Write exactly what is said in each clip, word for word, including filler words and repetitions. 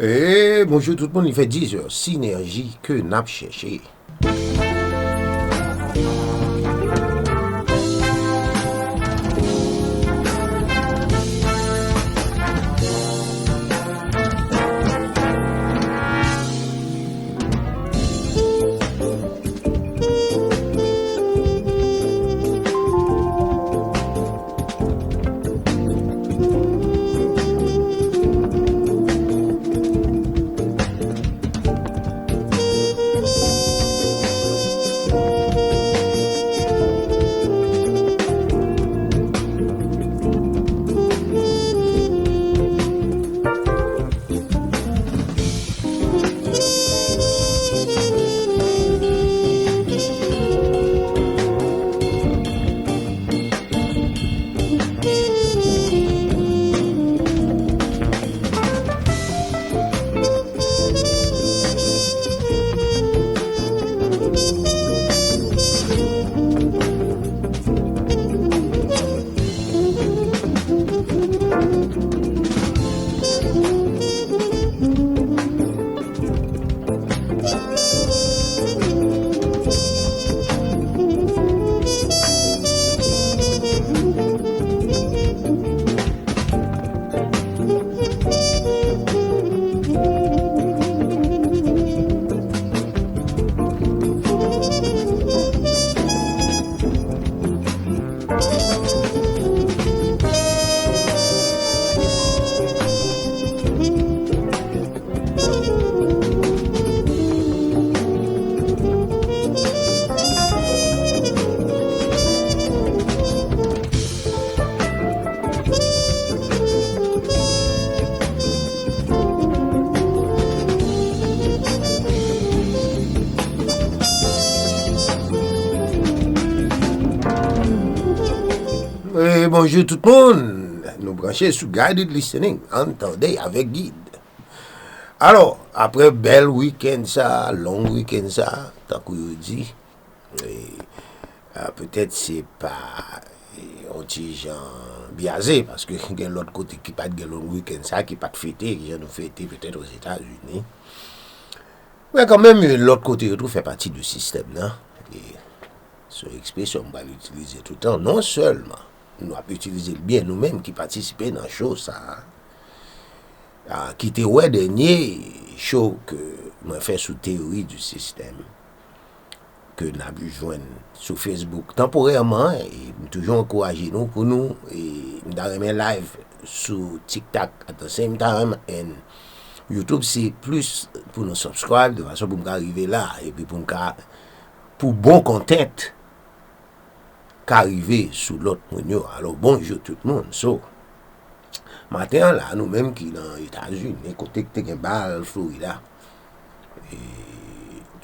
E bonjou tout moun, li fè diz è, Sinerji ke n ap chèche. E bonjou tout moun. Nou branche sou Guided Listening, ann tande avèk gid. Alò, apre bèl wikenn sa, long wikenn sa, tankou yo di, e, a, petèt se pa, e, yon ti jan byaze, paske gen lòt kote ki pa t gen long wikenn sa, ki pa t fete, ki jan nou fete petèt Ozetazini. Men kanmenm, lòt kote yo tou fè pati de sistèm nan. E se yon ekspresyon m pral itilize toutan. Non sèlman nou ap itilize l byen, nou menm ki patisipe nan show sa a, a, ki te wè dènye show ke mwen fè sou teyori di sistèm ke n ap jwenn sou Facebook tanporèman, e m toujou ankouraje nou pou nou, e m ta renmen live sou TikTok at the same time, and YouTube se plis pou nou subscribe, de fason pou m ka rive la, epi pou m ka, pou bon content ka rive sou lòt moun yo. Alò, bonjou tout moun. So, maten an la, nou menm ki nan Etazini, kote k te gen bal, Florida, e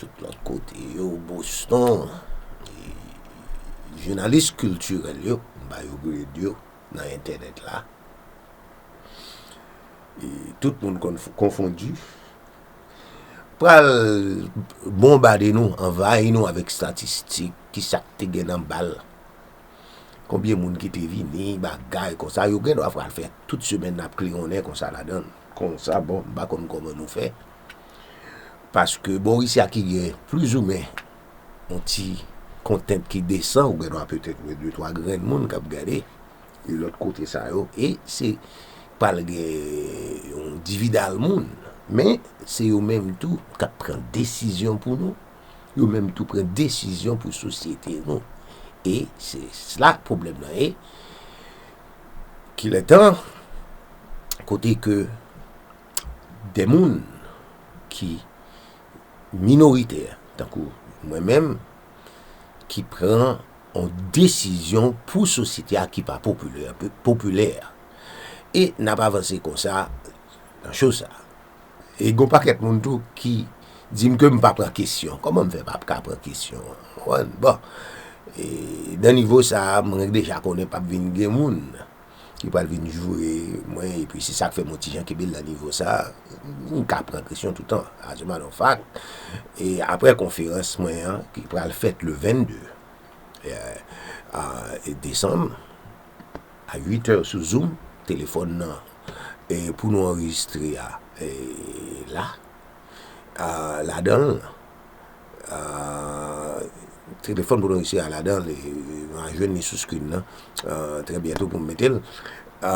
tout lòt kote yo, Boston, e jounalis kiltirèl yo, m ba yo grade yo nan entènèt la. E tout moun konn konfondi, pral bonbade nou, anvayi nou avèk estatistik, kisa k te gen nan bal, konbyen moun ki te vini, bagay konsa. Yo gen dwa pral fè tout semèn n ap klewonnen konsa ladan l. Konsa, bon, m pa konn kòman nou fè. Paske bò isi a ki gen plizoumwen yon ti content ki desan, ou gen dwa petèt wè de twa grenn moun k ap gade. E lòt kote sa yo, e se pral gen yon dividal moun, men se yo menm tou k ap pran desizyon pou nou, yo menm tou pran desizyon pou sosyete nou. E se la pwoblèm nan ye, kilè tan, kote ke de moun ki minoritè, tankou mwen menm, ki pran yon desizyon pou sosyete a ki pa popilè, popilè. E n ap avanse konsa nan cho sa. E gon pakèt moun tou ki di m ke m pa pran kesyon. Kòman m fè pa ka pran kesyon? Bon, e, nan nivo sa a, mwen deja konnen p ap vin gen moun ki pral vin joure mwen, epi se sa k fè m yon ti jan kenbe l nan nivo sa a. M ka pran kesyon toutan, as a matter of fact. E apre konferans mwen an, ki pral fèt le vennde, e, a, e desanm, a uit è sou Zoom, telefòn nan, e pou nou anrejistre a, e, la, a, ladan l, a, telefòn pou nou resi a ladan l, e, nou a jwenn li sou screen nan, a, trè byento pou m mete l. A,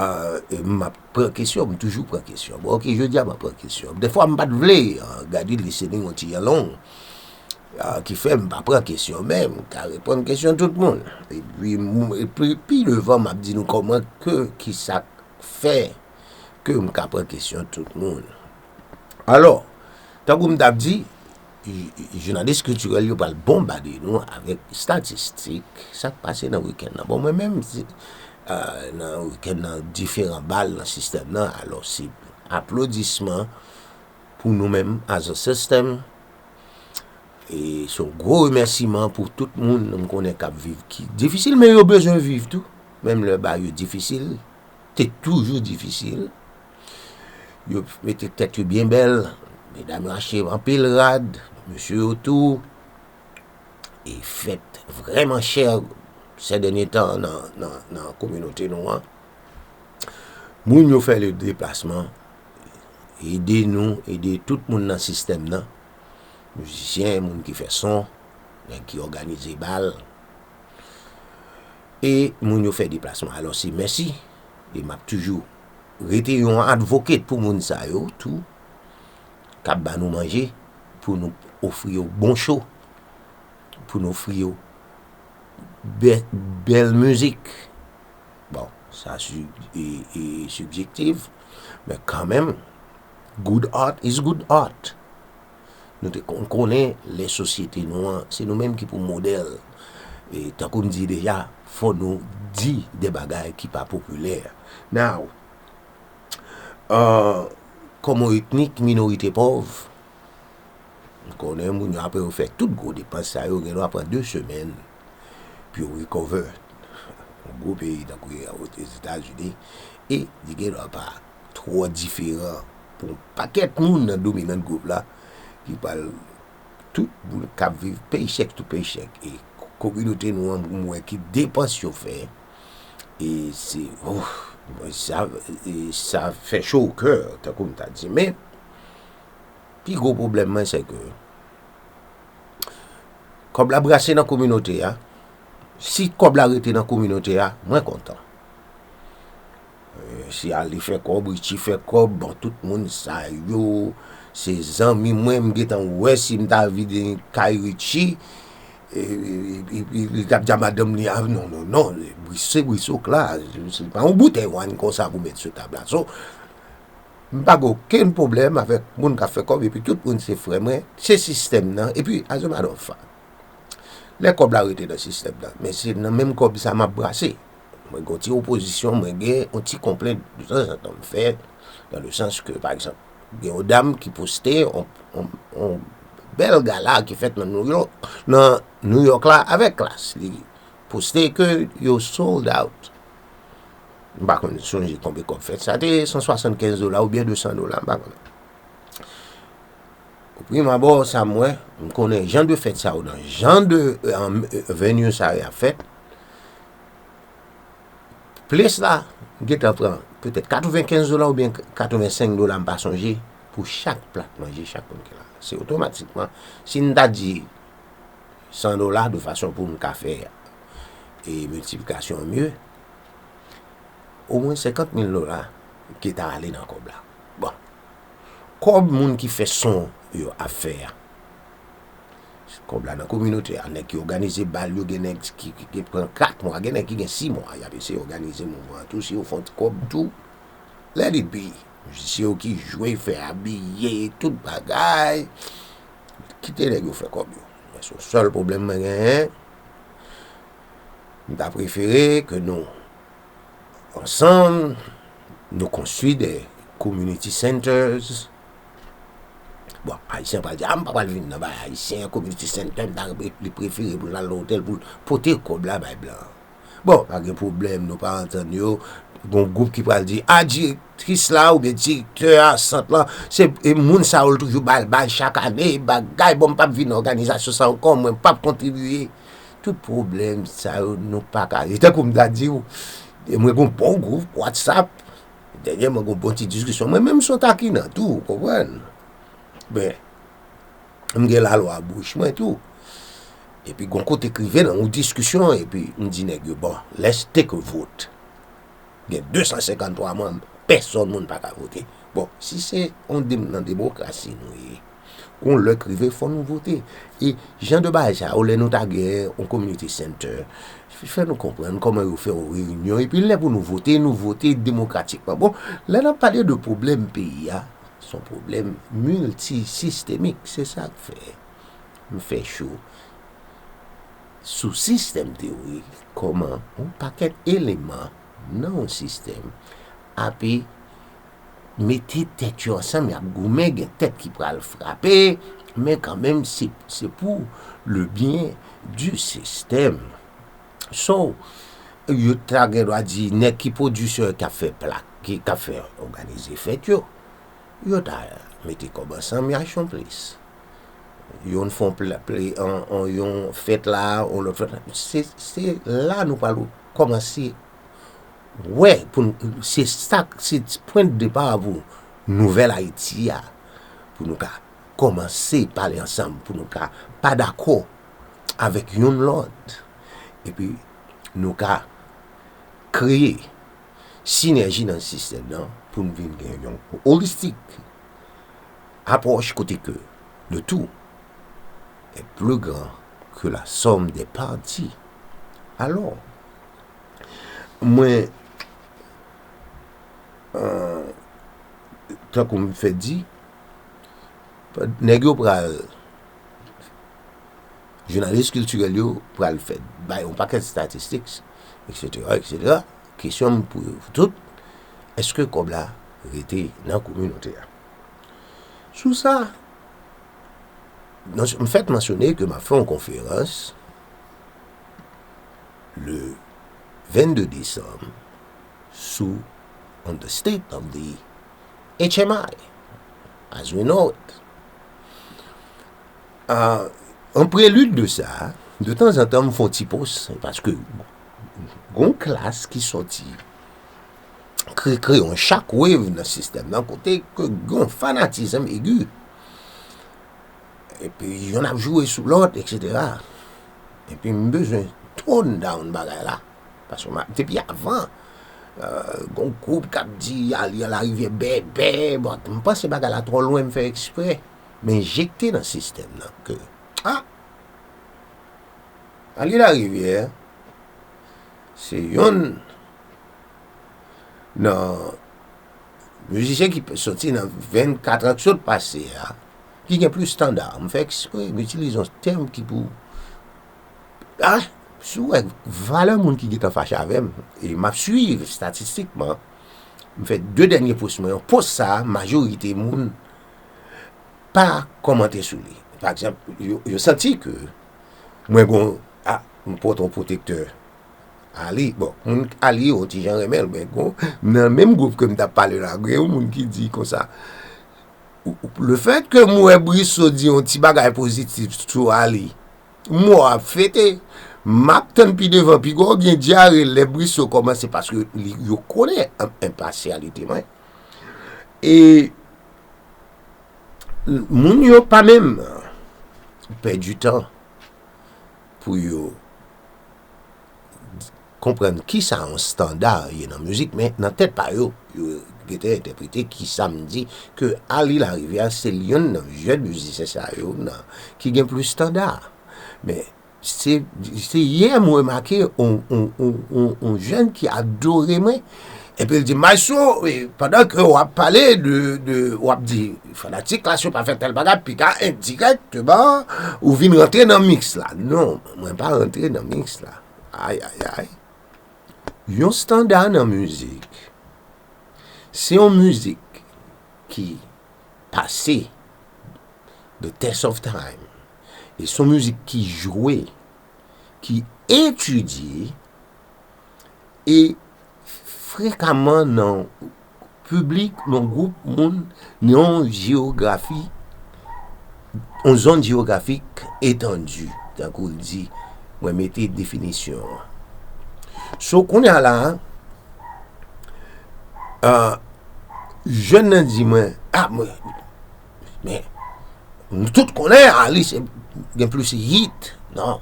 e m ap pran kesyon, m toujou pran kesyon. Bon, ok, jodi a m ap pran kesyon. Dèfwa m pa t vle, a, gade listening yon ti jan long, a, ki fè m pa pran kesyon, men m ka reponn kesyon tout moun. Epi, m, epi, pi devan, m ap di nou kòman ke, ki sa k fè ke m ka pran kesyon tout moun. Alò, tankou m t ap di, j-, jounalis kiltirèl yo pral bonbade nou avèk estatistik, sa k pase nan wikenn nan. Bon, mwen menm, si, a, nan wikenn nan, diferan bal nan sistèm nan, alò se aplodisman pou nou menm, as a system, e se yon gwo remèsiman pou tout moun m konnen k ap viv ki difisil, men yo bezwen viv tou. Menm lè bagay yo difisil, te toujou difisil. Yo mete tèt yo byen bèl, medam yo achte anpil rad, mesye yo tou. E fèt vrèman chè sè dènye tan nan, nan, nan kominote nou an. Moun yo fè le deplasman, ede nou, ede tout moun nan sistèm nan, mizisyen, moun ki fè son, nèg ki òganize bal, e moun yo fè deplasman. Alò, se mèsi, e m ap toujou rete yon advocate pou moun sa yo tou, k ap ba nou manje, pou nou ofri yo bon cho, pou nou ofri yo bè-, bèl mizik. Bon, sa si-, e, e sibjektif, men kanmenm, good art is good art. Nou te kon-, konnen lè sosyete nou an, se nou menm ki pou modèl. E tankou m di deja, fò nou di de bagay ki pa popilè. Now, a, kòm yon etnik minorite pòv, m konnen moun yo apre yo fè tout gwo depans sa yo, gen dwa pran de semèn pou yo recover. Yon gwo peyi tankou Ozetazini, e li gen dwa pa twò diferan pou yon pakèt moun nan dominan gwoup la, ki pral tout moun k ap viv paycheck to paycheck. E kominote nou an, m wè ki depans yo fè. E se, oh, sa, e sa fè cho o kè, tankou m ta di. Men, pi gwo pwoblèm mwen, se ke kòb la brase nan kominote a. Si kòb la rete nan kominote a, mwen kontan. E, si Ale fè kòb, Richie fè kòb, bon, tout moun sa yo, se zanmi mwen, m gentan wè si m ta vide kay Richie, e, e, e, e, li t ap di a madanm li, a, non, non, non, brise, brise okla, se pa yon boutèy wine konsa pou met sou tab la. So, m pa gen okenn pwoblèm avèk moun k ap fè kòb, epi tout moun se frè mwen, se sistèm nan, epi as a matter of fact, lè kòb la rete nan sistèm nan, men se nan menm kòb sa m ap brase. Mwen gen yon ti opozisyon, mwen gen yon ti konplent de tanzantan m fè, dans le sens que, pa egzanp, gen yon dam ki poste yon, yon, yon bèl gala ki fèt nan New York, nan New York la, avèk klas. Li poste ke yo sold out. M pa konn sonje konbyen kòb fèt. Sa te san swasannkenz dola oubyen de san dola, m pa konnen. O prim abò, sa m wè, m konnen jan de fèt sa yo nan, jan de, e, venue sa yo ap fèt. Plis la, m gentan pran petèt katrevenkenz dola oubyen katrevensenk dola, m pa sonje, pou chak plat manje, chak moun ki la. Se otomatikman, si n ta di san dola, de fason pou n ka fè, e, miltiplikasyon an mye, omwen senkant mil dola ki ta ale nan kòb la. Bon, kòb moun ki fè son yo ap fè a, kòb la nan kominote a, nèg ki òganize bal yo, gen nèg ki, ki, ki pran kat mwa, gen nèg ki gen sis mwa, y ap eseye òganize mouvman an tou, si yo fè yon ti kòb tou, let it be. Mizisyen yo ki jwe, fè abiye, tout bagay, kite nèg yo fè kòb yo. Men se yon sèl pwoblèm mwen genyen, m ta prefere ke nou ansanm, nou konstwi de community centers. Bon, Ayisyen pral di, a, m pa pral vin nan bay Ayisyen, community center, m ta pre-, li prefere pou l al nan otèl pou l pote kòb la bay blan. Bon, pa gen pwoblèm, nou pa antann yo. Gon gwoup ki pral di, a, direktris la oubyen direktè a sant lan, se, e, moun sa yo l toujou ba l bal chak ane, bagay, bon, m p ap vin nan òganizasyon sa ankò, mwen p ap kontribiye. Tout pwoblèm sa yo, nou pa ka. E tankou m ta di w, e mwen gon bon gwoup WhatsApp, Dènyèman, gen yon bon ti diskisyon. Mwen menm se yon takinan tou, ou konprann? Men, m gen lalwa bouch mwen tou. Epi, gen yon kote k rive nan yon diskisyon, epi m di nèg yo, bon, let's take a vote. Gen de san senkanntwa manm, pèsonn moun pa ka vote. Bon, si se yon dem-, nan demokrasi nou ye, yon lè k rive, fò nou vote. E jan de bagay sa yo, lè nou ta gen yon community center, f-, fè nou konprann kòman yo fè yon reyinyon, epi lè pou nou vote, nou vote demokratikman. Bon, lè n ap pale de pwoblèm peyi a, se yon pwoblèm miltisistemik, se sa k fè m fè cho sou sistèm teyorik, kòman yon pakèt eleman nan yon sistèm ape mete tèt yo ansanm, y ap goumen, gen tèt ki pral frape, men kanmenm, se, se pou le byen du système. So, yo ta gen dwa di nèg ki pwodisè k ap fè plak, ki, k ap fè òganize fèt yo, yo ta mete kòb ansanm, y a yon plis. Youn fè yon pla-, ple-, on, on, yon fèt la, on lòt fèt la. Se, se la nou pral kòmanse wè, pou n-, se sa, se pwen de depa pou nouvèl Ayiti a, pou nou ka kòmanse pale ansanm, pou nou ka pa dakò avèk youn lòt, epi nou ka kreye sinèji nan sistèm nan pou n vin gen yon holistic approche kote ke le tout est plus grand que la somme des parties. Alò, mwen, euh, tankou m fè di, nèg yo pral, jounalis kiltirèl yo pral fè, bay yon pakèt statistics, et cetera, et cetera. Kesyon m pou yo tout, èske kòb la rete nan kominote a? Sou sa, nan, m fèk mansyone ke m ap fè yon konferans le vennde desanm sou on the state of the H M I as we know it. Ah, an prelid de sa, de tanzantan, m fè yon ti pos, paske gon klas ki sòti kre-, kreye yon shockwave nan sistèm nan, kote ke gon fanatism egi. Epi, youn ap joure sou lòt, et cetera. Epi, m bezwen tone down bagay la. Paske m ap, depi avan, euh, gon gwoup k ap di, Ali a Larivyè bèbè, bon, m panse bagay la twò lwen, m fè eksprè. M enjekte nan sistèm nan ke, ah, Ali Larivyè, se youn nan mizisyen ki soti nan vennkat an k sot pase a, ki gen plis standa. M fè eksprè, m itilize yon tèm ki pou, ah, si w wè valè moun ki gentan fache avè m, e m ap swiv estatistikman, m fè de dènye pos mwen, yon pos sa, majorite moun pa kòmante sou li. Pa egzanp, yo, yo santi ke mwen gon, ah, m pote yon pwotektè Ali, bon, moun Ali yo ti jan renmen l, men gon, nan menm gwoup ke m t ap pale la, gen yon moun ki di konsa, ou, ou, le fèt ke m wè Brissot di yon ti bagay pozitif sou Ali, m wè w ap fete, m ap tann pi devan, piga w gen dyare lè Brissot kòmanse, paske li, yo konnen en-, enpasyalite mwen. E moun yo pa menm pèdi tan pou yo konprann kisa yon standa ye nan mizik, men nan tèt pa yo, yo gentan entèprete kisa m di, ke Ali Larivyè se youn nan jèn mizisyen sa yo nan, ki gen plis standa. Men se, se yè m remake on, on, on, on, on jèn ki adore mwen, epi l di, "Maestro, e, pandan ke w ap pale de, de, w ap di, fanatik klas yo pa fè tèl bagay, piga endirèkteman, ou vin rantre nan miks la." Non, mwen pa rantre nan miks la. Ay, ay, ay. Yon standa nan mizik, se yon mizik ki pase the test of time. E se yon mizik ki jwe, ki etidye, e frekaman nan piblik, nan gwoup moun, nan yon jewografi, yon zòn jewografik etandi, tankou l di, mwen mete definisyon an. So, kounye a la, a, Jèn nan di mwen, ah, mwen, men, nou tout konnen Arly se, gen plis hit. Non.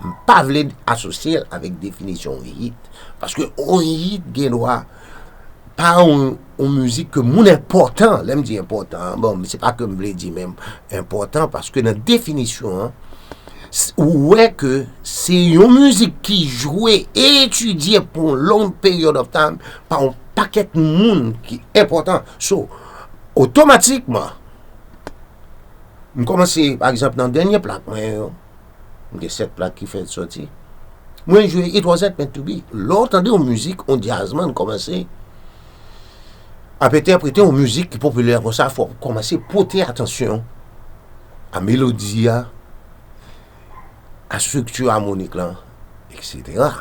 M pa vle asosye l avèk definisyon hit. Paske yon hit gen dwa pa yon, yon mizik ke moun enpòtan, lè m di enpòtan, bon, se pa ke m vle di menm enpòtan, paske nan definisyon an, s- ou wè ke se yon mizik ki jwe e etidye pou yon long period of time pa yon pakèt moun ki enpòtan. So, otomatikman, m kòmanse, pa egzanp, nan dènye plak mwen yo, m gen sèt plak ki fèk sòti. Mwen jwe It Wasn't Meant to Be. Lè w tande yon mizik, yon jazzman kòmanse ap entèprete yon mizik ki popilè konsa, fò w kòmanse pote atansyon a melodi a, a estrikti amonik lan, etsetera.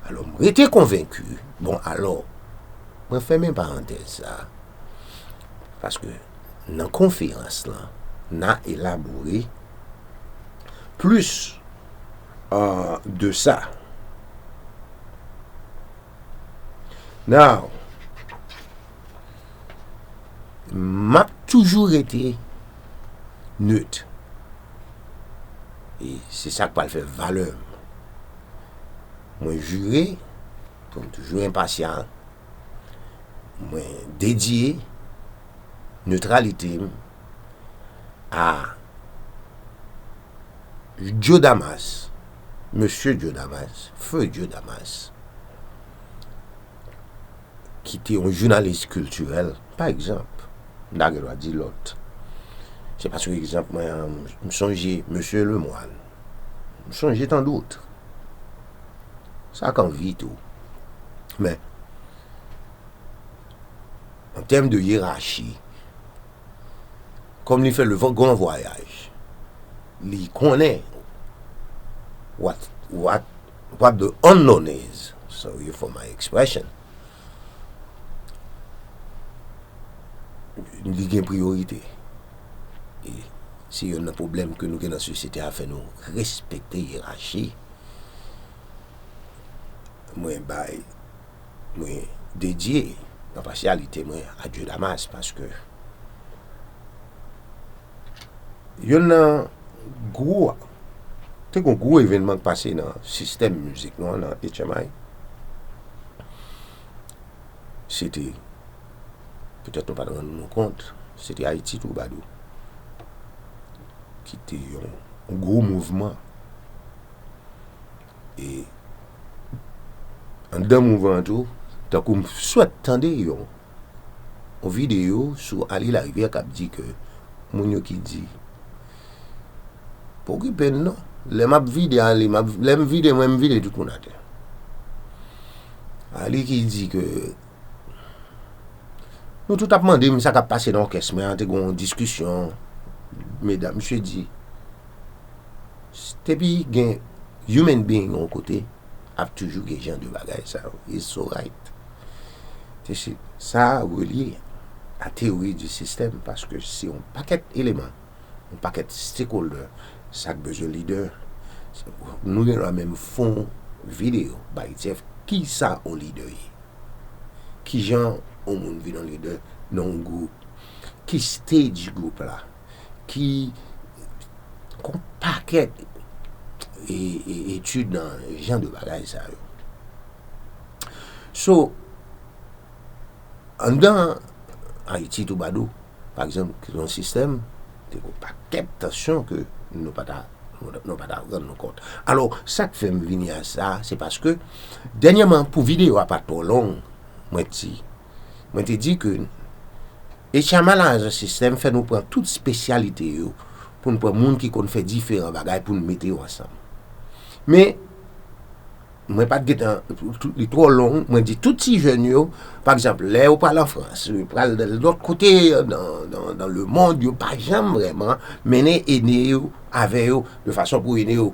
Alò, m rete konvenki. Bon, alò, mwen fèmen parantèz sa a, paske nan konferans lan, n a elabore plis, euh, de sa. Now, m ap toujou rete nèt. E se sa k pral fè valè m. Mwen jire pou m toujou enpasyal. Mwen dedye netralite m a Joe Damas, Mesye Joe Damas, Feu Joe Damas, ki te yon jounalis kiltirèl, pa egzanp, m ta gen dwa di lòt. Se paske egzanp mwen, m sonje Mesye Lemoine. M sonje tant d'autres. Sa k anvi tou. Men, an tèm de yerachi, kòm li fè le gran vwayaj, li konnen what, what, what the unknown is. Sorry for my expression. Li gen priyorite. E se youn nan pwoblèm ke nou gen nan sosyete a, fè nou respekte yerachi. Mwen bay, mwen dedye enpasyalite mwen a Joe Damas, paske youn nan gwo, te gon gwo evènman k pase nan sistèm mizik nou an, nan H M I. Se te, petèt nou pa t rann nou kont, se te Haïti Troubadour ki te yon, yon gwo mouvman. E anndan mouvman an tou, tankou m swèt tande yon, yon videyo sou Arly Larivière k ap di ke moun yo ki di, pa okipe n non. Lè m ap vide Arly, m ap, lè m vide mwen, m vide tout moun atè. Arly ki di ke nou tout ap mande m sa k ap pase nan òkès mwen an, te gen yon diskisyon, medam, misye di, depi gen human being yon kote, ap toujou gen jan de bagay sa yo. It's so right. Te se, sa relye a teyori di sistèm, paske se yon pakèt eleman, yon pakèt stakeholder, sa k bezwen lidè. Nou gen dwa menm fè yon videyo, bay Jeff, ki sa yon lidè ye? Ki jan yon moun vin yon lidè nan yon gwoup? Ki stage gwoup la? Ki, gon pakèt e, e, etid nan jan de bagay sa yo. So, anndan Ayiti Toubadou, pa egzanp, ki se yon sistèm, te gon pakèt tansyon ke nou pa ta, nou, nou pa ta rann nou kont. Alò, sa k fè m vini a sa, se paske, dènyèman, pou videyo a pa t twò long, mwen di, mwen te di ke H M I la nan sistèm fè nou pran tout espesyalite yo, pou n pran moun ki konn fè diferan bagay pou n mete yo ansanm. Men, mwen pa t gentan, li twò long, mwen di tout ti jèn yo, pa egzanp, lè yo pral an Frans, yo pral nan lòt kote, nan, nan, nan lemonn, yo pa janm vrèman mennen ede yo avè yo, de fason pou ede yo,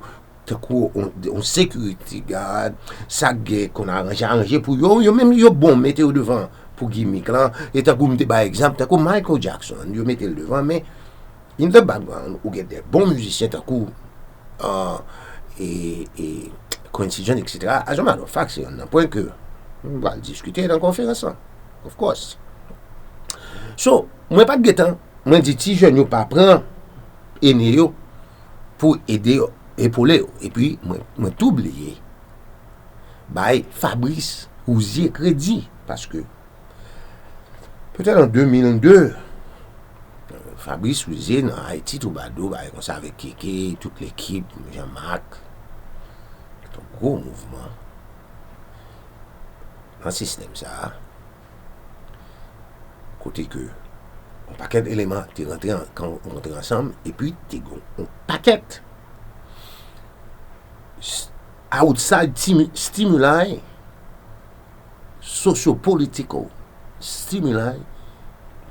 tankou on, on security guard, sa k gen konn aranje, aranje pou yo, yo menm yo bon, mete yo devan pou gimmick lan, e tankou m te bay egzanp, tankou Michael Jackson, yo mete l devan, men in the background, ou gen de bon mizisyen tankou, euh, e, e Quincy Jones, etsetera. As a matter of fact, se youn nan pwen ke nou pral diskite nan konferans lan, of course. So, mwen pa t gentan, mwen di ti jèn yo pa pran ene yo pou ede yo, epole yo. Epi, mwen, mwen tou bliye bay Fabrice Rouzier kredi, paske petèt an de mil de, Fabrice Rouzier nan Ayiti Twoubadou, bagay konsa avèk Keke, tout lekip, Jean-Marc, te yon gwo mouvman nan sistèm sa a, kote ke yon pakèt eleman te rantre an, kan rantre ansanm, epi te gon yon pakèt s-, outside timi-, stimuli, socio-political stimuli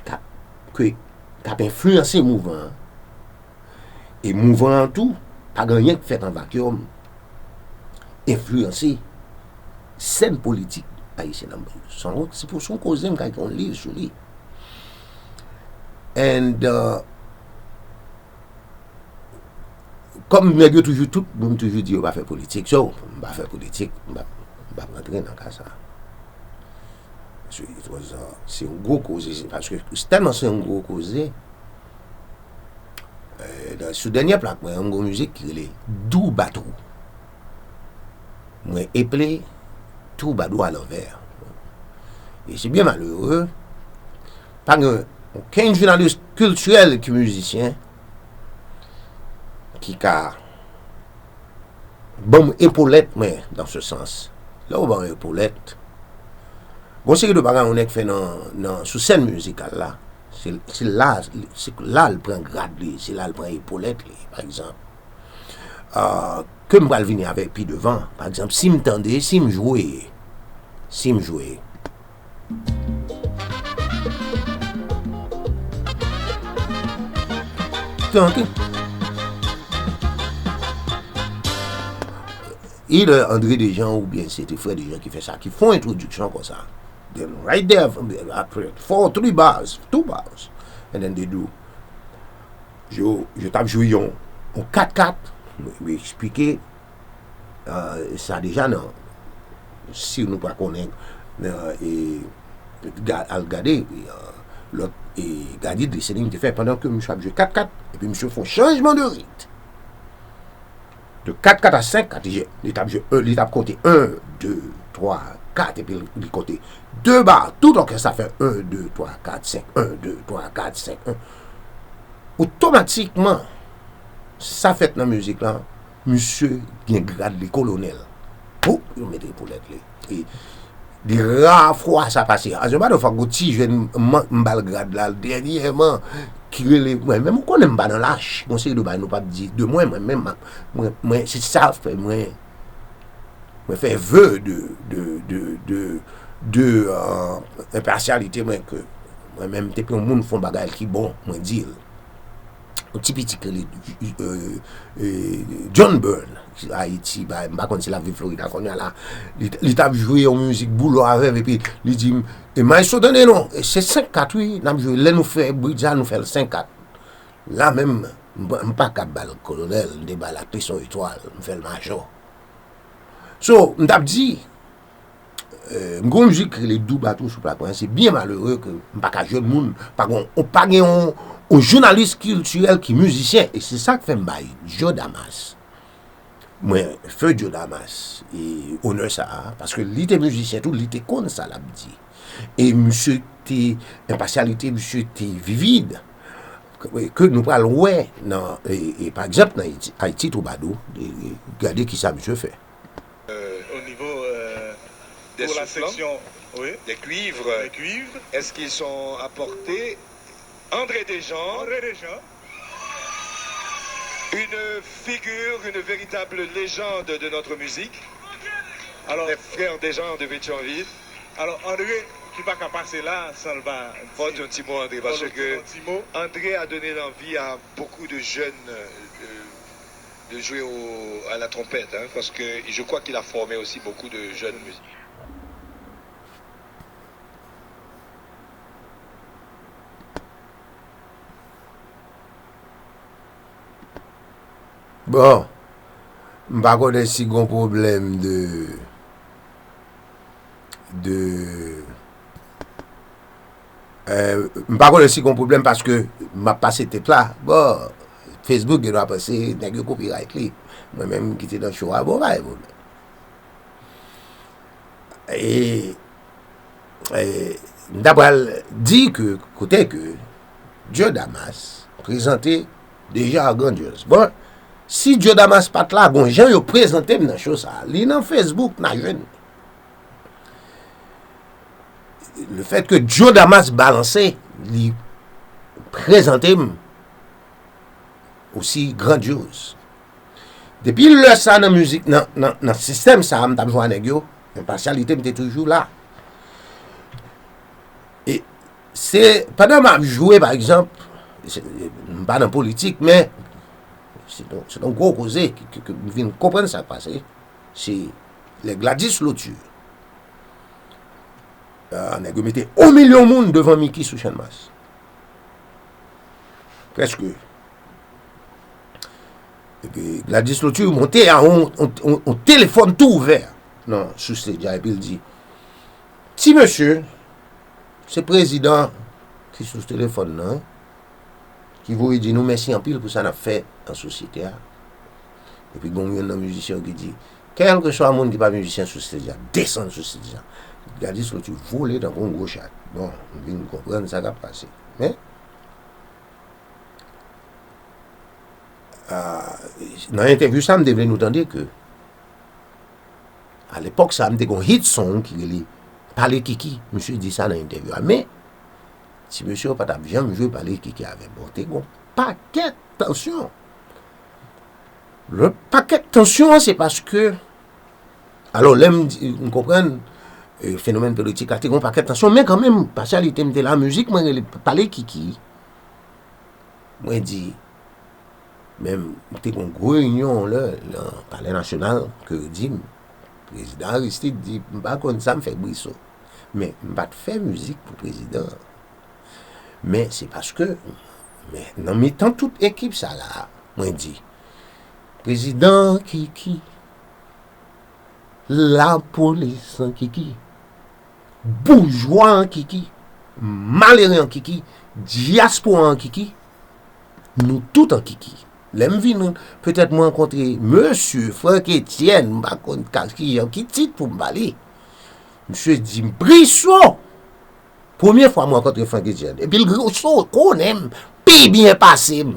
k ap, ke, k ap enfliyanse mouvman an. E mouvman an tou, pa gen anyen k fèt an vakyòm, enfliyanse sèn politik ayisyèn nan. Se yon, se pou, se yon koze m ka ekri yon liv sou li. And, uh, kòm nèg yo toujou, tout moun toujou di yo pa fè politik. So, m pa fè politik, m pa, m pa rantre nan ka sa. So, it was, uh, se yon gwo koze, se, paske tèlman se yon gwo koze, eh, nan, sou dènyè plak mwen, yon gwo mizik ki rele Doux Bateau. Mwen eple Twoubadou alanvè. E se byen malere, pa gen okenn jounalis kiltirèl ki mizisyen ki ka ban m epolèt mwen, dans ce sens. Lè w ban m epolèt, gon seri de bagay yon nèg fè nan, nan, sou sèn mizikal la, se, se la, se la l pran grad li, se la l pran epolèt li, pa egzanp. Ah, ke m pral vini avèk pi devan. Pa egzanp, si m tande, si m jwe, si m jwe. Tande. Either André Dejean oubyen se te Frè Dejean ki fè sa, ki fè yon entwodiksyon konsa. Then right there, apre, four, three bars, two bars, and then they do. Yo, yo t ap jwe yon, yon kat kat, mwen, mwen eksplike, euh, sa deja nan, si nou pa konnen, nan, e, ga-, al gade, e, euh, lòt, e, gade listening te fè pandan ke misye ap jwe kat kat, epi misye fè yon chanjman de rit. De kat kat a senk kat, li, li t ap jwe, li t ap konte en, de, twa, kat, epi li, li konte de ba, tout òkès la fè en, de, twa, kat, senk, en, de, twa, kat, senk, en. Otomatikman, sa fèt nan mizik la, misye gen grad li kolonèl. Pou yo mete epolèt li. E li ra fwa sa pase. As a matter of fact, gon ti jèn, m, m ba l grad la dènyèman, ki rele mwen. Menm ou konnen m pa nan lach. Gon seri de bagay nou p ap di de mwen, mwen menm, mwen, mwen, se sa fè mwen, mwen fè ve de, de, de, de, de, euh, enpasyalite mwen ke mwen menm, depi yon moun fè yon bagay ki bon, mwen di l. Yon ti piti ki rele, euh, euh, John Byrne, ki Ayiti, ba, m pa konn si l ap viv Florida kounye a la. Li, li t ap jwe yon mizik boulò avè m, epi li di m, "E maestro, tande non, e se senk kat wi, n ap jwe, lè nou fè bridge la, nou fè l senk kat." La menm, m, m pa ka ba l kolonèl, m te ba l ak son etwal, m fè l majò. So, m t ap di, Eh, m gen yon mizik ki rele Doux Bateau sou plak mwen. Se byen malere ke m pa ka jwenn moun, pa gen, pa gen yon, yon jounalis kiltirèl ki mizisyen. E se sa k fè m bay Joe Damas. Mwen fè Joe Damas, e, onè sa a, paske li te mizisyen tou, li te konn sa l ap di. E misye te, enpasyalite misye te vivid, ke, ke nou pral wè nan, e, e, pa egzanp, nan Ayiti, Ayiti Twoubadou, e, e, gade kisa misye fè. Euh, au niveau euh, des soufflants, des cuivres, est-ce qu'ils sont à portée ? André Dejean, une figure, une véritable légende de notre musique. Alors, les frères Dejean de Pétion-Ville. Alors, André, ki pa ka pase la san l pa di, di yon ti mo, André, paske André a donné l'envie à beaucoup de jeunes euh, de jouer au, à la trompette, hein, parce que je crois qu'il a formé aussi beaucoup de jeunes musiciens. Bon, m pa konnen si gon pwoblèm de, de, Euh, m pa konnen si gon pwoblèm paske m ap pase tèt la. Bon, Facebook gen dwa panse nèg yo copyright li. Mwen menm ki te nan show a, bon, pa gen pwoblèm. E, e, m ta pral di ke kote ke Joe Damas prezante deja grandyòz. Bon, si Joe Damas pa t la, gon jan yo prezante m nan show sa. Li nan Facebook, n a jwenn. Le fait que Joe Damas balanse, li prezante m osi grandyòz. Depi lè sa nan mizik, nan, nan, nan sistèm sa, m t ap jwe a nèg yo, enpasyalite m te toujou la. E se pandan m ap jwe, pa egzanp, se, m pa nan politik, men se yon, se yon gwo koze ke, ke, ke m vin konprann sa k pase. Se lè Gladys Loture, ah, nèg yo mete yon milyon moun devan Mickey sou Channmas. Prèske. Epi Gladys Loture monte a yon, yon, yon, yon telefòn tou ouvè nan, sou stage a, epi l di, "Ti mesye, se prezidan ki sou telefòn nan, ki voye di nou mèsi anpil pou sa n ap fè nan sosyete a." Epi gon youn nan mizisyen yo ki di, "Kèlkeswa moun ki pa mizisyen sou stage la, desann sou stage la." Gladys Loture vole tankou yon gwo chat. Bon, m vin konprann sa k ap pase. Men, ah, nan entèvyou sa, m te vle nou tande ke a lepòk sa, m te gon hit song ki rele Pale Kiki. Misye di sa nan entèvyou a. Men, ti mesye yo pa t ap janm jwe Pale Kiki avè m. Bon, te gon pakèt tansyon. Le pakèt tansyon an, se paske, alò, lè m di, m konprann, e, fenomèn politik la, te gon pakèt tansyon, men kanmenm, pasyalite m te la, mizik mwen rele Pale Kiki. Mwen di, men m te gon gwo reyinyon lè, nan Palè Nasyonal, ke yo di m, prezidan Aristide di, m pa konn sa m fè Brissot. Men m pa t fè mizik pou prezidan an. Men se paske, men nan mitan tout ekip sa la, mwen di, prezidan an Kiki, lapolis an Kiki, boujwa an Kiki, malere an Kiki, dyaspora an Kiki, nou tout an Kiki. Lè m vin, petèt mwen rankontre mesye Franck Etienne, m pa konn ka, kijan, ki tit pou m ba li. Misye di m, "Brissot!" Premye fwa mwen rankontre Franck Etienne. Epi l Brissot konnen m pi byen pase m.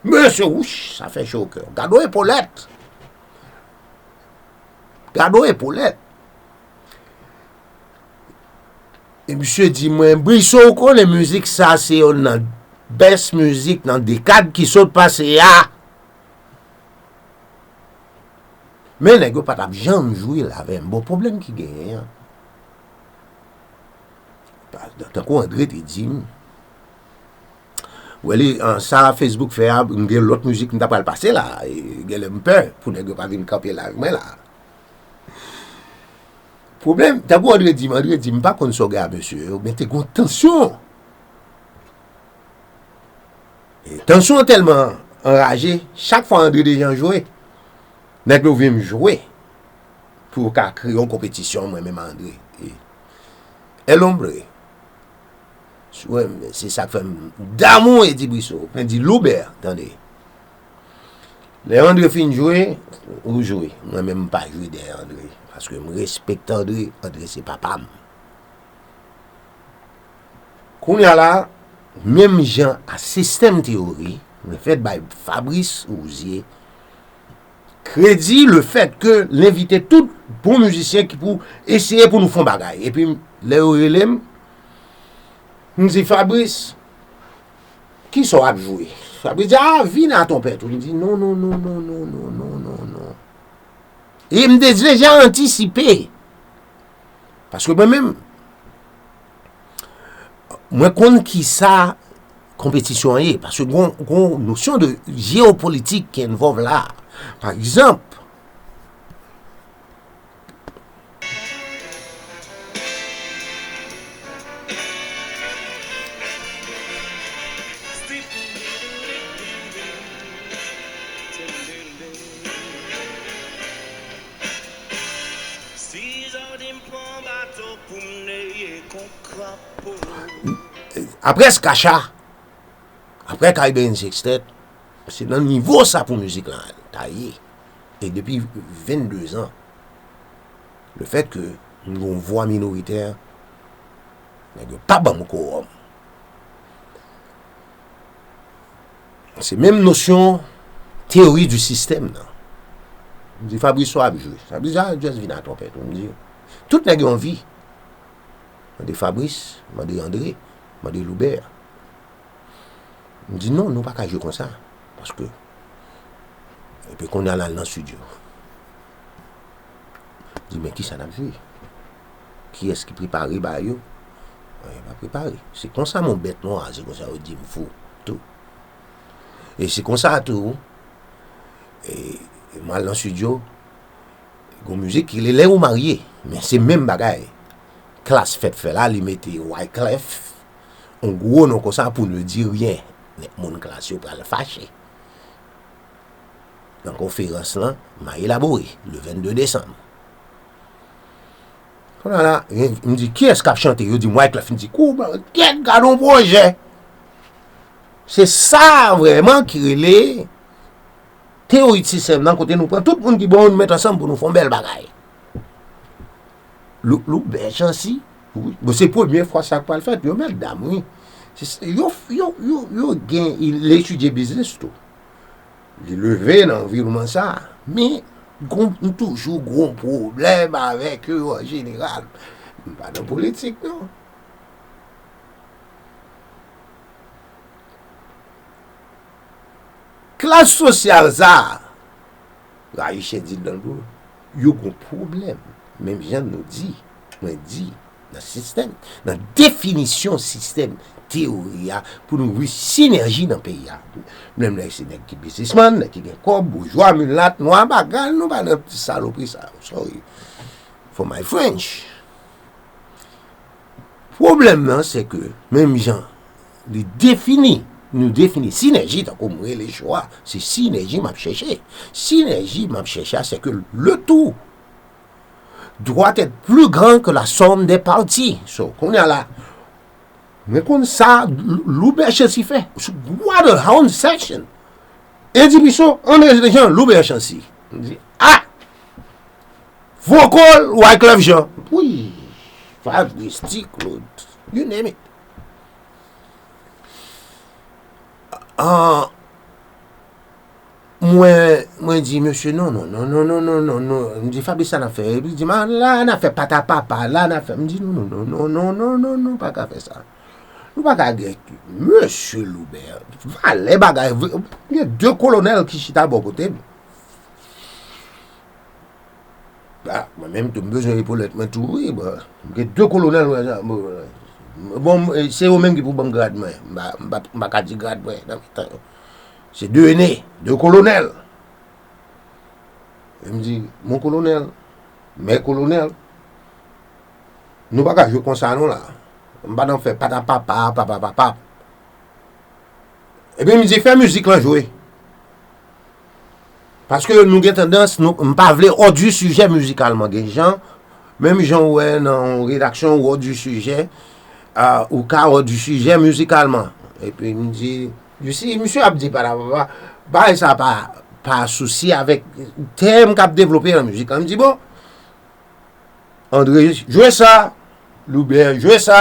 Mesye, wouch, sa fè cho o kè. Gade yon epolèt. Gade yon epolèt. E misye di mwen, "Brissot, ou konnen mizik sa se youn nan best mizik nan dekad ki sot pase a." Men nèg yo pa t ap janm jwe l avè m. Bon, pwoblèm ki genyen an, pa, tankou André te di m, wè li, an, sa Facebook fè a, m gen lòt mizik m ta pral pase la. E genlè m pè pou nèg yo pa vin kanpe live mwen la. Pwoblèm, tankou André di m, André di m, m pa konn sa w gen a mesye yo, men te gon tansyon. E tansyon an tèlman anraje, chak fwa André Dejean jwe, nèg yo vle m jwe pou yo ka kreye yon konpetisyon mwen menm a André. E, El Hombre, wè, se sa k fè m damou Eddy Brissot, mwen di Loubert, tande. Lè André fin jwe, ou jwe. Mwen menm m pa jwe dèyè André, paske m respekte André, André se papa m. Kounye a la, menm jan a System Theory, le fèt bay Fabrice Rouzier kredi, le fèt ke l envite tout bon mizisyen ki pou eseye pou nou fè yon bagay. Epi, lè yo rele m, m di, "Fabrice, kisa w ap jwe?" Fabrice di, "Ah, vin a tonpèt ou." M di, "Non, non, non, non." E m te deja antisipe. Paske mwen menm, mwen konn kisa konpetisyon an ye. Paske gon, gon nosyon de jewopolitik ki envolve la. Pa egzanp, Si yo di m pran bato pou m neye kon krapo. Apre Skacha, apre Caribbean Sextet, se nan nivo sa pou mizik la ta ye. E depi vennde zan, le fèt ke m gen yon vwa minoritè, nèg yo pa ban m kowòm. Se menm nosyon teyori di sistèm nan. M di Fabrice, sa w ap jwe? Fabrice a just vin a twonpèt ou. M di, tout nèg yo anvi. Mande Fabrice, mande André, mande Loubert. M di non, nou pa ka jwe konsa. Paske, epi kounye a l al nan estidyo. M di, men kisa n ap jwe? Kiyès ki prepare bagay yo? Anyen pa prepare. Se konsa mon bèt nwa, se konsa yo di m fou tou. E se konsa tou, e, e m al nan estidyo, gon mizik ki rele Lè ou marye, men se menm bagay. Klass fèt fè la, li mete Wyclef, yon gwo non konsa, Pour ne dire rien. Nèg moun Klass yo pral fache. Nan konferans lan, m a elabore, le vennde desanm. Kounye a la, m di, kiyès k ap chante? Yo di m Wyclef. M di, kou, kyèt, gad yon pwojè! Se sa vrèman ki rele teyori sistèm nan, kote nou pran tout moun ki bon yo, nou met ansanm pou nou fè yon bèl bagay. Lou-, Loubert Chancy, wi. Bon, se premye fwa sa k pral fèt, yo mèt dam, wi. Se, se, yo, yo, yo, yo gen, li etidye biznis tou. Li leve nan anviwònman sa. Men, gon, m toujou gon pwoblèm avèk yo an jeneral. M pa nan politik, non. Klas sosyal sa a, Rayichen di l nan l pou yo gon pwoblèm. Menm jan nou di, mwen di, nan sistèm, nan definisyon sistèm teyori a, pou nou jwi sinèji nan peyi a. Menm lè se nèg ki biznismann, nèg ki gen kòb, boujwa, milat, nwa, bagay, nou pa nan ti salopri sa yo. Sorry. For my French. Pwoblèm nan, se ke, menm jan li defini, nou defini sinèji, tankou m rele cho a, se sinèji m ap chèche. Sinèji m ap chèche a, se ke le tout doit être plus grand que la somme des parties. So, kounye a la, mwen konn sa Lou-, Loubert Chancy fè. What a sound session! Eddy Bisson, André Jean, Loubert Chancy. M di, ah! Vokal, Wyclef Jean. Wi, Fabrice, Ti Claude, you name it. Ah, mwen, mwen di, mesye, non, non, non. M di, Fabrice, sa n ap fè? Epi li di m, ah, la, n ap fè pata papa, la, n ap fè. M di, non, non, non, pa ka fè sa. Nou pa ka gen, mesye Loubert, valè bagay, gen de kolonèl ki chita bò kote m. Ah, mwen menm tou, m bezwen epolèt mwen tou, wi, bon. M gen de kolonèl, mwen, bon, bon, se yo menm ki pou ban m grad mwen. M pa, m pa, m pa ka di grad mwen nan mitan yo. Se de ene, de kolonèl. E m di, mon kolonèl, mè kolonèl, nou pa ka jwe konsa non la. M pa nan fè pata papa, papa, papa. Epi m di, fè mizik lan jwe. Paske nou gen tandans, nou, m pa vle hors du sujet mizikalman. Gen jan, menm jan ou wè nan yon redaksyon ou hors du sujet, ah, ou ka hors du sujet mizikalman. Epi m di, you see, misye ap di pata papa, bagay sa pa, pa asosye avèk tèm k ap devlope nan mizik lan. M di, bon, André jwe sa, Loubert jwe sa,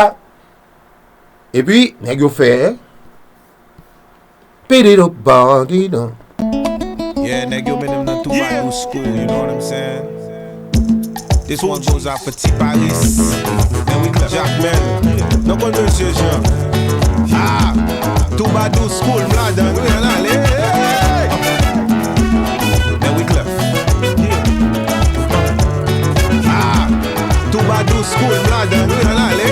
epi nèg yo fè pede do bandi don. Yeah, nèg yo mennen m nan Toubadour School, you know what I'm saying? This one goes out for Ti Paris, Jackman. Nou konn mesye Jean. Ah, Toubadour School, m ladan, nou al ale. Men Wyclef. Ah, Toubadour School, m ladan, nou al ale.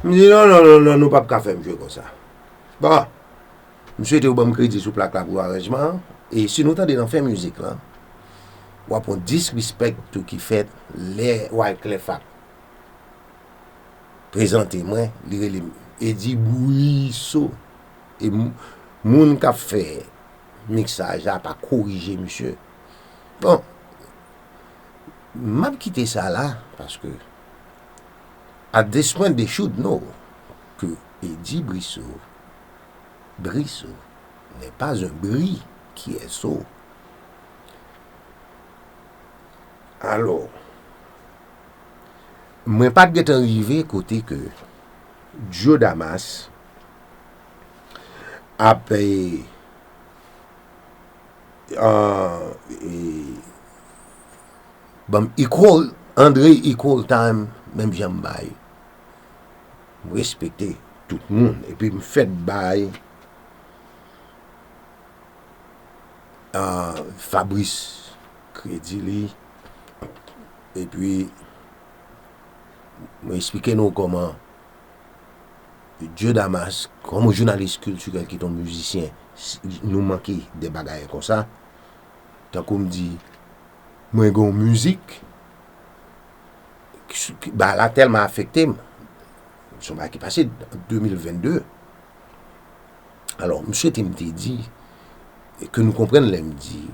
M di, non, non, non, non, nou p ap ka fè m jwe konsa. Bon, m swete w ban m kredi sou plak la pou aranjman an. E si nou tande nan fen mizik lan, w ap wè yon disrespect tou ki fèt lè Wyclef ap prezante mwen, li rele m Eddy Bouisseau. E m-, moun k ap fè miksaj la pa korije misye. Bon, m ap kite sa la, paske at this point they should know ke Eddy Brissot, Brissot n'est pas un bri qui est sot. Alò, mwen pa t gentan rive kote ke Joe Damas ap, eh, ah, eh, ban m equal, Andre equal time, menm jan m bay. M respekte tout moun, epi m fèt bay, ah, Fabrice kredi li, epi mwen esplike nou kòman Joe Damas, kòm yon jounalis kiltirèl ki t yon mizisyen, s-, nou manke de bagay konsa. Tankou m di, mwen gen yon mizik, ki, ki, bagay la tèlman afekte m. Se yon bagay ki pase de mil vennde. Alò, m swete m te di, e ke nou konprann lè m di,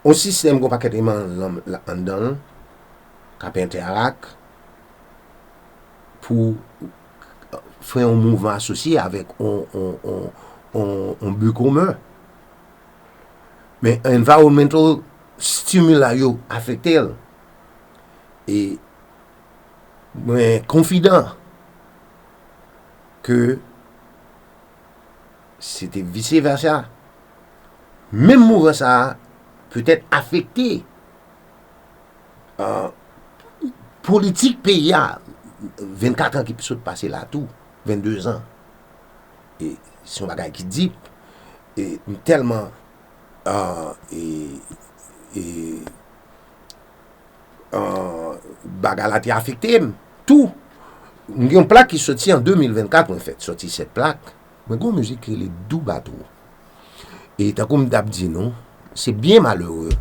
yon sistèm gen yon pakèt eleman lan-, la-, anndan l, k ap entèrak pou fè yon mouvman asosye avèk yon, yon, yon, yon, yon bi komen. Men environmental stimuli yo afekte l. E mwen konfidan ke se te vice versa. Menm mouvman sa a petèt afekte, ah, politik peyi a, vennkat an ki sot pase la tou, vennde zan. E se yon bagay ki deep. E m tèlman, ah, e, e, ah, bagay la te afekte m tou. M gen yon plak ki soti an de mil vennkat, mwen fèt sòti sèt plak. Mwen gen yon mizik ki rele Dou Batwo. E tankou m t ap di nou, se byen malere.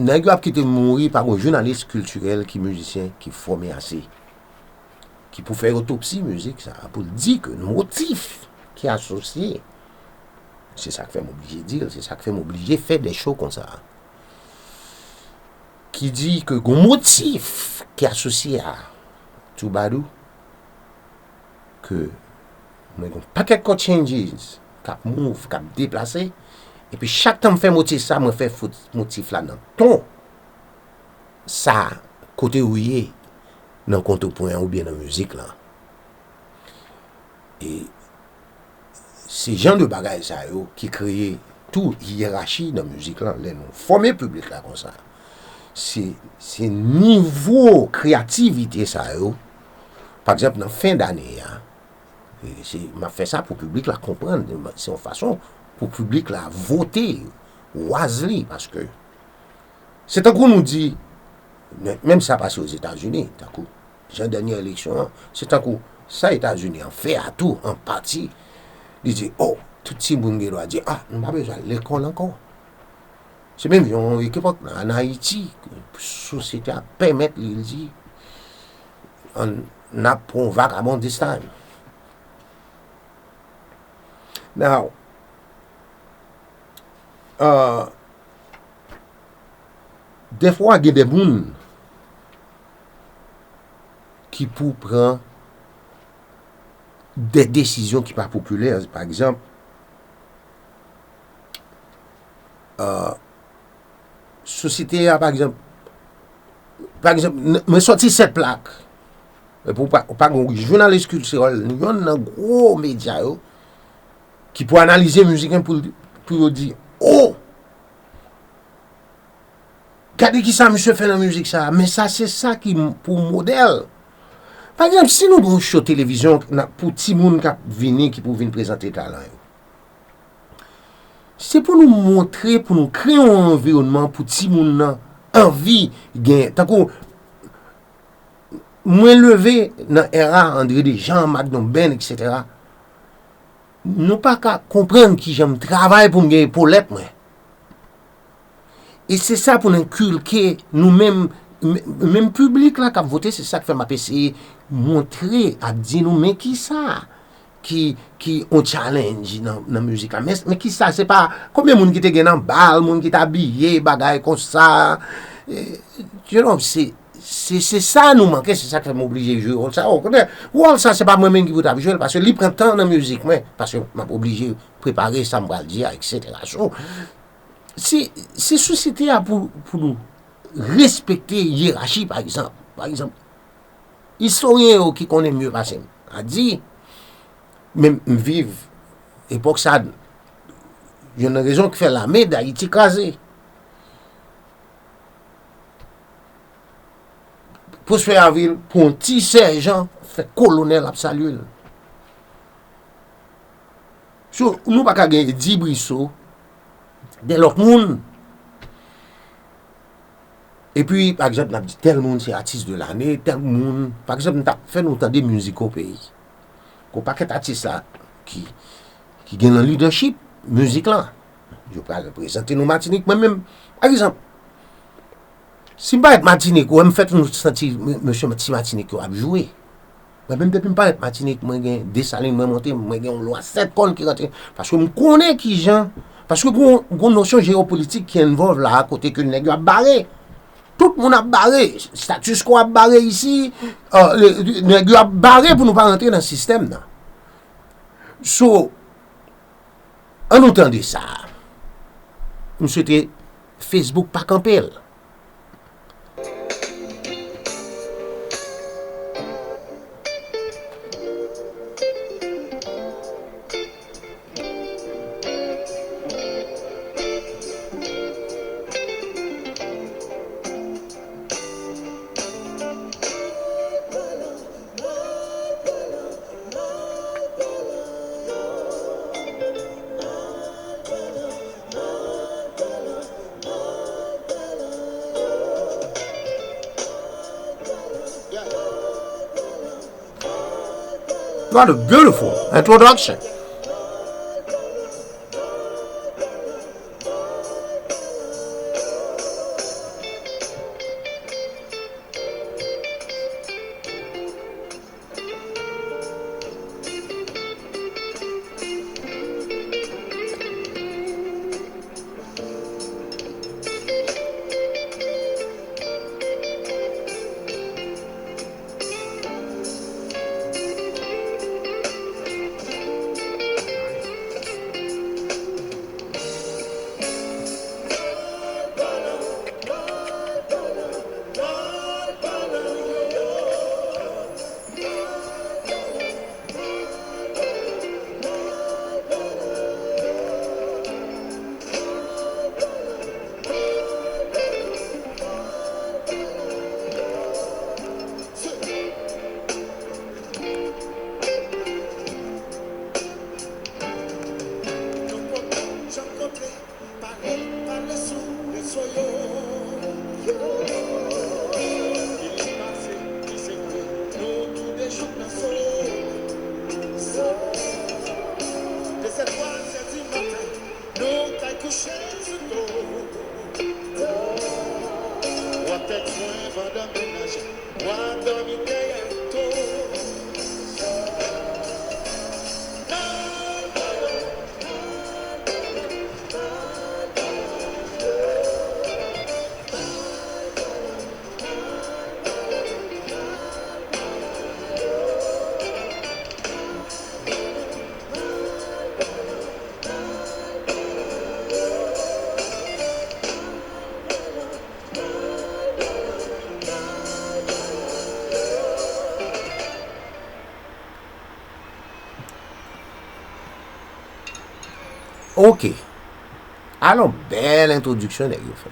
Nèg yo ap kite mouri pa gon jounalis kiltirèl ki mizisyen ki fòme ase, ki pou fè otopsi mizik sa a, pou l di ke motif ki asosye, se sa k fè m oblije di l, se sa k fè m oblije fè de show konsa, ki di ke gon motif ki asosye a Twoubadou, ke mwen gon pakèt chord changes k ap move, k ap deplase, epi chak tan m fè motif sa, mwen fè fot-, motif la nan ton sa, kote ou ye nan kontrepoint an oubyen nan mizik lan. E se jan de bagay sa yo ki kreye tou yerachi nan mizik lan, lè nou fòme piblik la konsa. Se, se nivo kreyativite sa yo, pa egzanp, nan fen dane a, e se, m ap fè sa pou piblik la konprann, se yon fason pou piblik la vote wisely, paske se tankou nou di, men-, menm sa pase Ozetazini, tankou jan dènye eleksyon an, se tankou sa Etazini an fè a tou, an pati, li di, oh, tout timoun gen dwa di, ah, nou pa bezwen al lekòl ankò. Se menm jan yon ekipòk nan, an Ayiti, sosyete a pèmèt li, li di, an, n ap pran yon vagabon this time. Now, uh, dèfwa gen de moun ki pou pran de desizyon ki pa popilè. Pa egzanp, uh, sosyete a, pa egzanp, pa egzanp, n-, mwen sòti sèt plak. Epi w pa, w pa gen jounalis kiltirèl, yonn nan gwo medya yo, ki pou analize mizik mwen pou, pou yo di, oh! Gade kisa misye fè nan mizik sa a, men sa se sa ki m-, pou modèl. Pa egzanp, si nou gen yon show televizyon n ap, pou timoun k ap vini, ki pou vin prezante talan yo, se pou nou montre, pou nou kreye yon anviwònman pou timoun nan anvi gen. Tankou mwen leve nan era André Dejean, Magnum Band, etsetera. Nou pa ka konprann kijan m travay pou m gen epolèt mwen. E se sa pou n enkilke nou menm, menm piblik la k ap vote, se sa k fè m ap eseye montre, ap di nou, men kisa ki, ki on challenge nan, nan mizik la. Men, men kisa, se pa konbyen moun ki te gen nan bal, moun ki t abiye, bagay konsa. Eh, you know, se, se, se sa nou manke, se sa k fè m oblije jwe wòl sa. Okontrè, wòl sa, se pa mwen menm ki pou t ap jwe l, paske li pran tan nan mizik mwen, paske m ap oblije prepare sa m pral di a, etsetera. So, si, si sosyete a pou, pou nou respekte yerachi, pa egzanp, pa egzanp, istoryen yo ki konnen mye pase m, a di, men m viv epòk sa, youn nan rezon ki fè lame Dayiti kraze. Prosper Avril, pou yon ti sèjan, fè kolonèl ap salye l. So, nou pa ka gen Eddy Brissot, de lòt moun. Epi, pa egzanp, n ap di tèl moun se atis de lane, tèl moun. Pa egzanp, m t ap fè nou tande Musico Pays. Gon pakèt atis la ki, ki gen nan lidèchip mizik lan. Yo pral reprezante nou Matinik. Mwen menm, pa egzanp, si m parèt Matinik, ou wè m fè nou santi, m-, mesye ti Matinik yo ap jwe. Mwen menm, depi m parèt Matinik, mwen gen Desalin, mwen monte, mwen gen yon lwa sèt kòn ki rantre. Paske m konnen kijan, paske gon, gon nosyon jewopolitik ki envolve la, kote ke nèg yo ap bare. Tout moun ap bare. Status quo ap bare isi. Euh, le, nèg yo ap bare pou nou pa rantre nan sistèm nan. So, an nou tande sa. M swete Facebook pa kanpe l. What a beautiful introduction. Pale, pale sou rezo yo. Ki li pase, ki se vre, nou toude jouk nan so. De sèt, twa zè di maten, nou kay kouche sou do. W ap tèks mwen pandan mennaj. W ap dòmi dèyè to. Ok. Alon, bèl entwodiksyon nèg yo fè.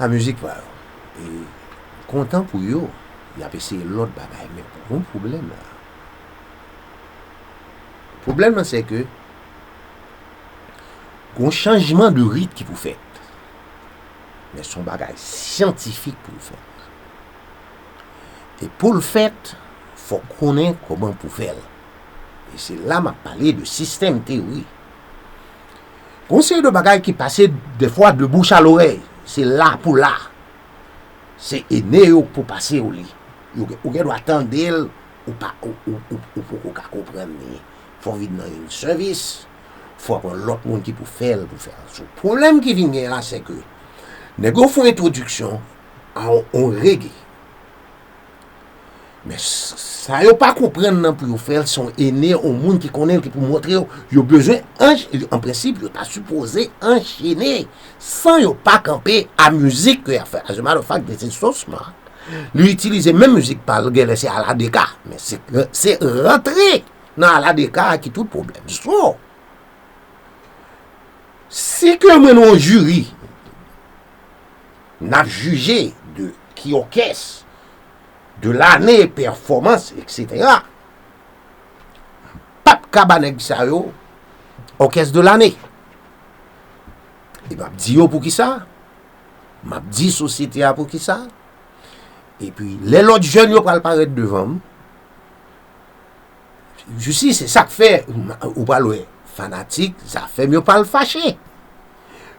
A mizik pa yo. E kontan pou yo, y ap eseye lòt bagay, men gon pwoblèm la. Pwoblèm nan se ke gon chanjman de rit ki pou fèt. Men se yon bagay syantifik pou l fèt. E pou l fèt, fòk konnen kòman pou fè l. E se la m ap pale de sistèm teyori. Gon seri de bagay ki pase defwa de bouch a lorèy. Se la pou la. Se ene yo k pou pase w li. Yo, ou gen dwa tande l, ou pa, ou, ou, ou, ou poko ka konprann li. Fò w vin nan yon sèvis, fò w pran lòt moun ki pou fè l, pou fè l. So, pwoblèm ki vin gen la, se ke nèg yo fè yon entwodiksyon a yon, yon rege. Men s-, sa yo pa konprann nan pou yo fè l, se yon ene, yon moun ki konnen l, ki pou montre yo. Yo bezwen, an, an prensip, yo ta sipoze anchene san yo pa kanpe a mizik ke y ap fè. As a matter of fact, this is so smart. Li itilize menm mizik pa l, genlè se aladeka. Men se, se rantre nan aladeka a ki tout pwoblèm. So, si ke mwen nan yon jiri, n ap jije de ki òkès, de lane, pèfòmans, etsetera. P ap ka ba nèg sa yo òkès de lane. E m ap di yo poukisa. M ap di sosyete a poukisa. Epi, lè lòt jèn yo pral parèt devan m, you see, se sa k fè, ou pral wè, fanatik, zafè m yo pral fache.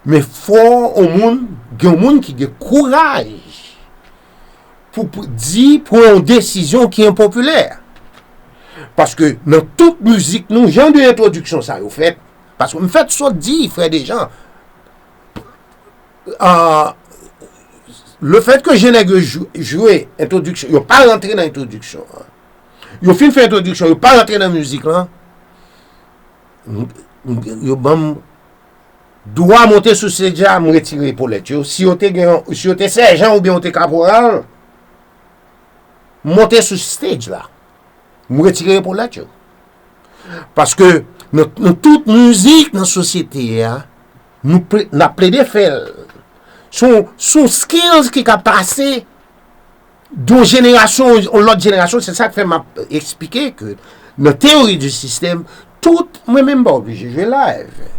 Men fò yon moun, gen yon moun ki gen kouraj pou, pou di, pran yon desizyon ki enpopilè. Paske nan tout mizik nou, jan de entwodiksyon sa yo fèt, paske m fèt sot di, frè Dejan, ah, lefèt ke jan nèg yo jou-, jwe entwodiksyon, yo pa rantre nan entwodiksyon an. Yo fin fè entwodiksyon, yo pa rantre nan mizik lan. M-, m-, yo ban m dwa monte sou stage la, m retire epolèt yo. Si yo te gen, si yo te sèjan oubyen yo te kaporal, m monte sou stage la. M retire epolèt yo. Paske nan, nan tout mizik nan sosyete a, nou ple-, n ap plede fè l. Se yon, se yon skills ki ka pase de yon jenerasyon yon lòt jenerasyon. Se sa k fè m ap eksplike ke nan teyori di sistèm, tout, mwen menm m pa oblije jwe live.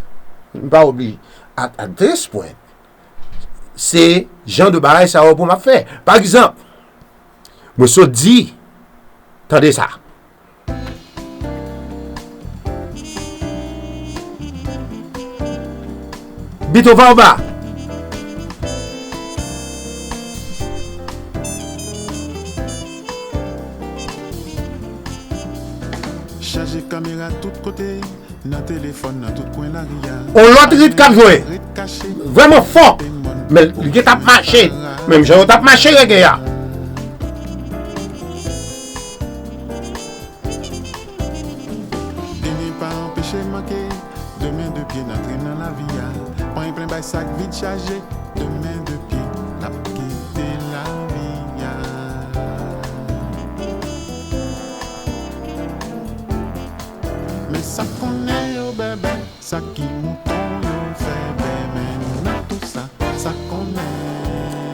M pa oblije, at, at this point, se jan de bagay sa yo pou m ap fè. Pa egzanp, mwen sot di, tande sa. Bito pa anba. Chaje kamera tout kote, nan telefòn, nan tout kwen lari a. On lòt rit k ap jwe. Vrèman fò. Men li gen t ap mache. Menm jan yo t ap mache rege a. Demen pa anpeche manke, de men de pye n antre nan lavi a. Pran plen bay sak vid chaje, de men de pye n ap kite lavi a. Men sa konnen yo bèbè, sa ki mouton yo fè bèbè nan tou sa, sa konnen.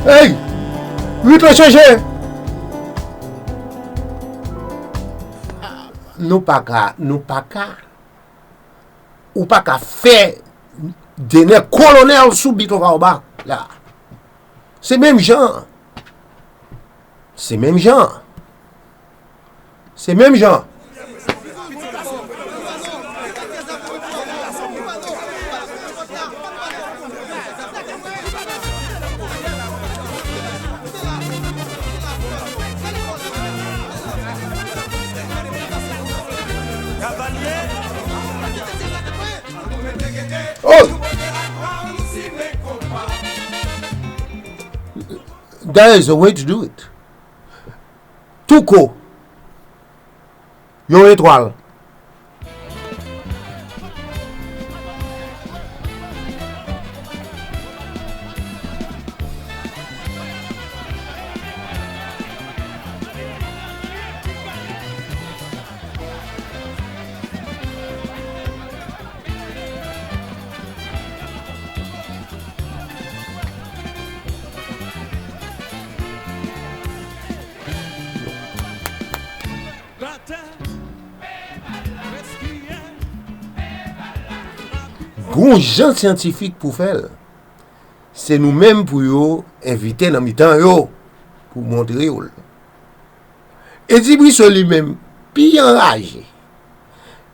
Hey! Rit lan chanje! Nou pa ka, nou pa ka. Ou pa ka fè Dener kolonèl sou Bito Baoba la. Se menm jan. Se menm jan. Se menm jan. Oh! There is a way to do it. Touko. Yon etwal. Gon jan syantifik pou fè l. Se nou menm pou yo envite nan mitan yo pou montre yo l. Eddy Brissot li menm pi anraje.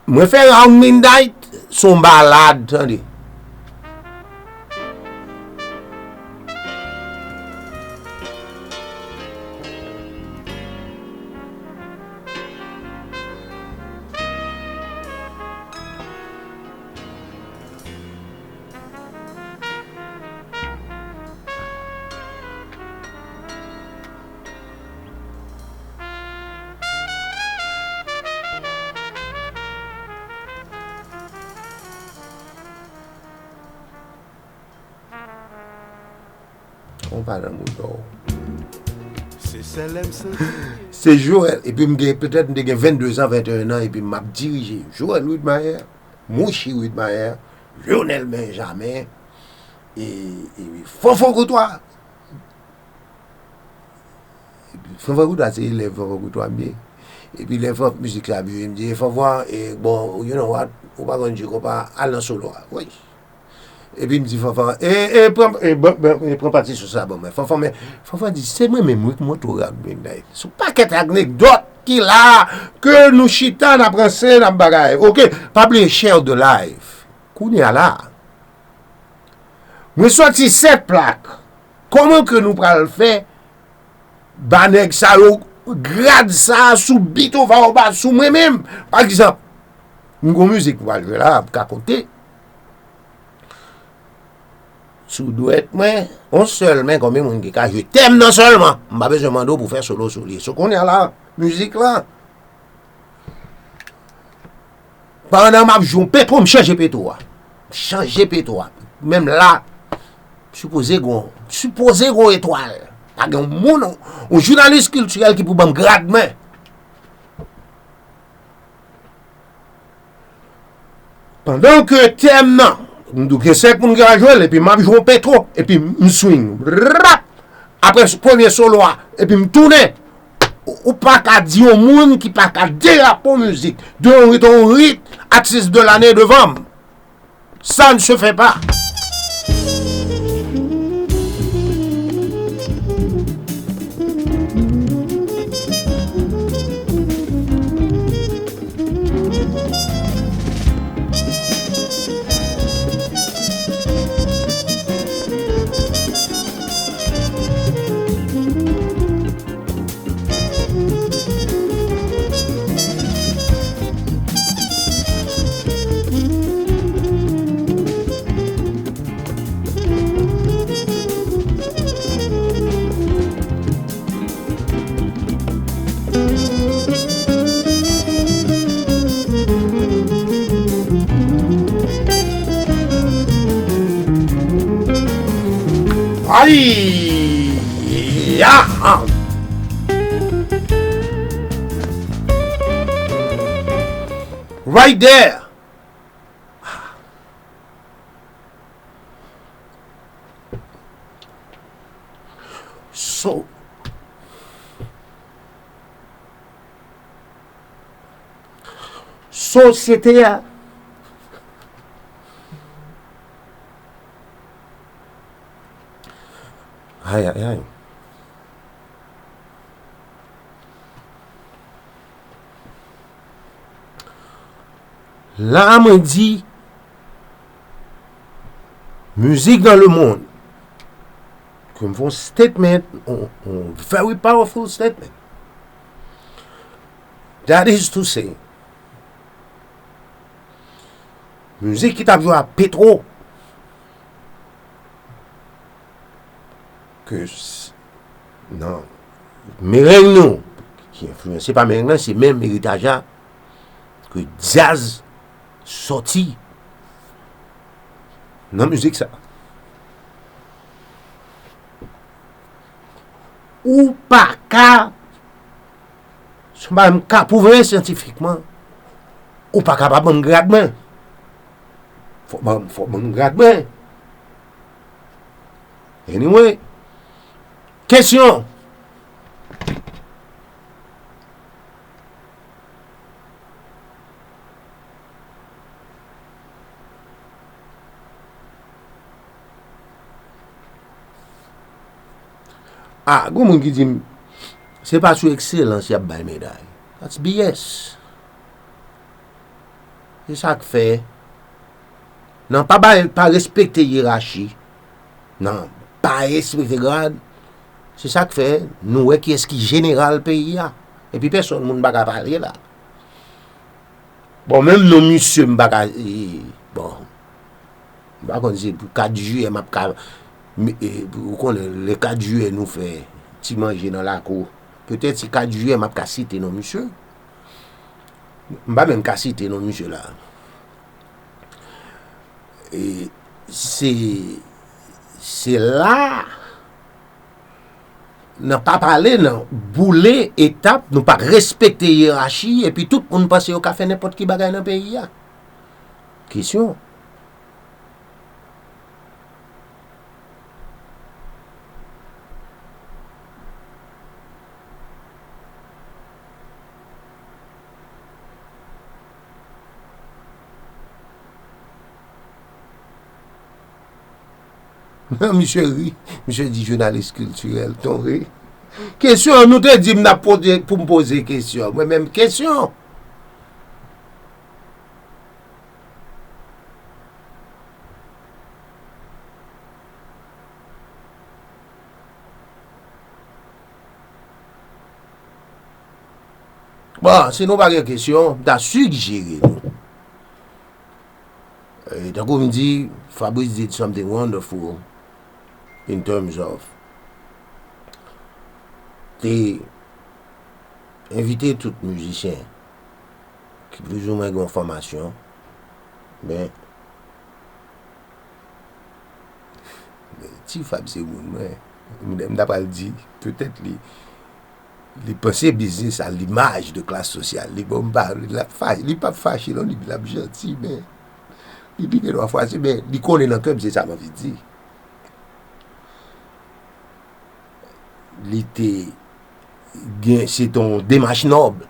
Mwen fè Round Midnight, se yon balad, tande. On pa nan mood, non. Se sèl m santi. Se Joel, epi m gen, petèt m te gen vennde zan, venteyen an, epi m ap dirije. Joel Widmayer, Mouchi Widmayer, Lionel Benjamin, e, e Fanfan Koutwa. Epi Fanfan Koutwa se elèv Fanfan Koutwa m ye. Epi lè Fanfan mizik la vini, m di, "Fanfan, e, bon, you know what, ou pa konn jwe konpa, al nan solo a." Wi. Epi m di Fanfan, "E, e, pran, e, ban, ban, e, pran patisyon sa ban mwen." Fanfan, men, Fanfan di, "Se mwen menm wi k monte w Round Midnight." Se yon pakèt anekdòt ki la, ke nou chita, n ap ranse, n ap bagay. Oke, pa bliye share the live. Kounye a la, mwen sòti sèt plak. Kòman ke nou pral fè ba nèg sa yo grad sa sou Beat Ova Oba sou mwen menm? Pa egzanp, m gon mizik m pral jwe la, m ka konte sou dwèt mwen, yon sèl men, konbyen moun ki ka jwe tèm nan sèlman? M pa bezwen mande w pou fè solo sou li. So kounye a la, mizik la, pandan m ap jwe yon petwo, m chanje petwo a. M chanje petwo a. Menm la, m sipoze gon, m sipoze gon etwal. Pa gen yon moun, yon jounalis kiltirèl ki pou ban m grad mwen. Pandan ke tèm nan, m di w gen senk moun ki va jwe l, epi m ap jwe yon petwo, epi m swing. Rap! Apre s-, premye solo a, epi m tounen. Ou, ou pa ka di yon moun ki pa ka derape yon mizik. De yon rit, yon rit, atis de lane devan m. Ça ne se fait pas. Ay! Ya! Right there! So, sosyete a. Ay, ay, ay. La, mwen di, mizik dans le monde, ke m fè yon statement, yon, yon very powerful statement. That is to say, mizik ki t ap jwe a Petro, ke s-, nan mereng nou, ki enfliyanse pa mereng nan, se menm eritaj la ke djaz sòti nan mizik sa. Ou pa ka, se yon bagay m ka pwouve syantifikman, ou pa ka pa ban m grad mwen. Fò ban m, fò ban m grad mwen. Anyway, kesyon. Ah, gon moun ki di m, se pa sou ekselans y ap bay meday. That's B S. Se sa k fè, nan pa bay, pa respekte yerachi, nan pa respekte grad, se sa k fè nou wè kiyès ki jeneral peyi a. Epi pèsonn moun pa ka pale la. Bon, menm non misye m pa ka, e, bon, m pa konn si pou kat jiyè m ap ka, m, e, ou konnen, le kat jiyè nou fè ti manje nan lakou. Petèt se kat jiyè m ap ka site non misye. M pa menm ka site non misye la. E se, se la, nan pa pale, nan boule etap, nou pa respekte yerachi, epi tout moun panse yo ka fè nenpòt ki bagay nan peyi a. Kesyon. Misye ri, misye di jounalis kiltirèl, ton ri. Kesyon, nou te di m n ap poze, pou m poze kesyon. Mwen menm kesyon. Bon, si nou pa gen kesyon, m ta sigjere nou. E, tankou m di, Fabrice did something wonderful in terms of te envite tout mizisyen ki plizoumwen gen yon fòmasyon, men, men Ti Fab se moun mwen. M, m ta pral di, petèt li, li panse biznis a limaj de klas sosyal li. Bon, m pa, l ap fa-, li p ap fache non, li, l ap janti, men li pike twa fwa, se, men li konnen nan kè m, se sa m anvi di. Li te gen, se te yon demach nòb.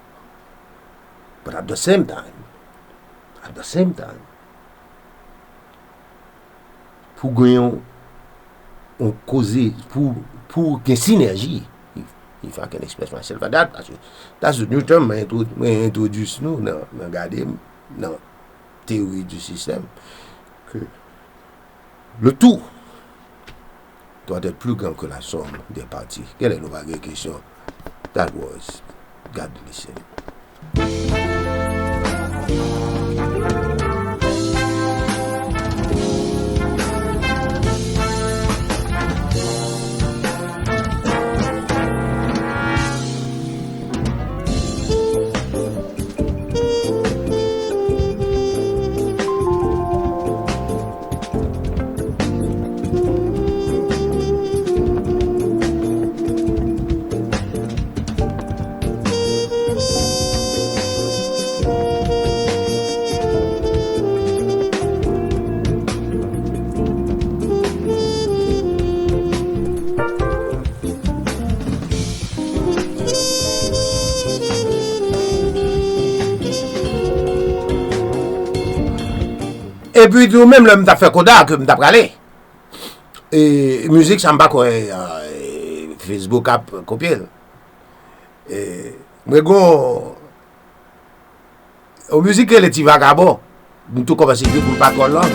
But at the same time, at the same time, pou gen yon, yon koze, pou, pou gen sinèji, if, if I can express myself like that, that's, that's the new term mwen entwo-, mwen introduce nou nan, nan gade m, nan théorie du système, que le tout doit être plus grand que la somme des parties. Genlè nou pa gen kesyon. That was God Listen. Epi tou, menm lè m t ap fè koda ke m t ap prale, e, mizik sa m pa kwè, e, Facebook ap kopye l. E, mwen gon yon mizik rele Ti Vagabon. M tou kòmanse jwe pou l pa twò long.